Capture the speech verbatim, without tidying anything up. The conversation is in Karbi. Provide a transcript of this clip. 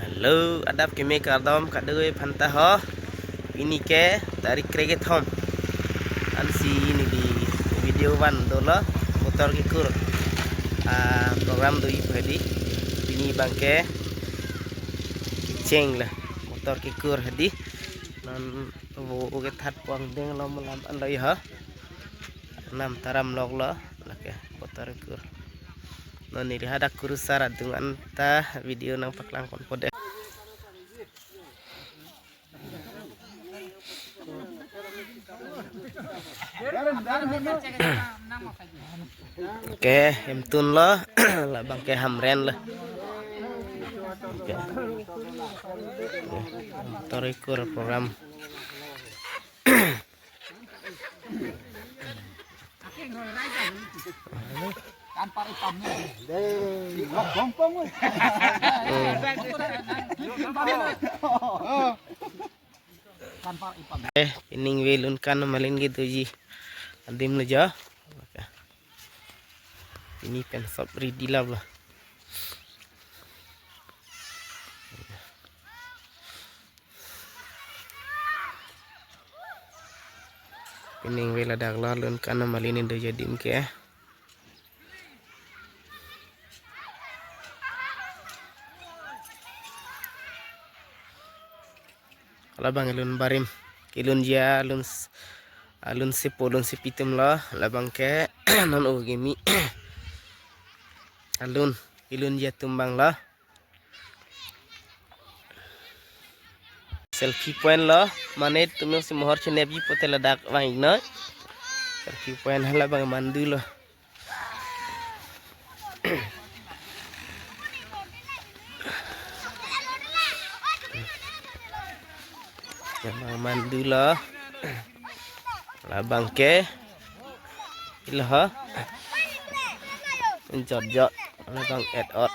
Hello, adap keme kardom kadokave aphanta ho. Pini ke tarik krekethom. Ansi neli video van dolo, botor kekur. Ah, program doji pu hedi. Pini abangke kecheng lo, botor kekur hedi. Non vo oke that puang deng lo, malam an lo ho. Nam taram lok lo, lake botor kekur. Non neli hadak kurusar adung anta video nangpaklangponpo dei. Oke, emtun lo, labang ke Hamren lo. Oke. Botor kekur program. Eh, pining ave lun kan malin ke doji adim lo jo. Pini pen sop ready lap lo. Pining ave ladak lo lun kan malin ke doji adim ke. Labang lun barim, kelunji alun s-, alun sepo, alun sepi atum lo, labang ke non o kimi. Alun, kelunji atum abang lo. Selfie point lo, mane tum jongsi mohor chenepji pulote ladak vang-iknoi. Selfie point halabang mandu lo. Labang mandu lo. Labang ke. Ilo ho. Jot jot. Labang et ot.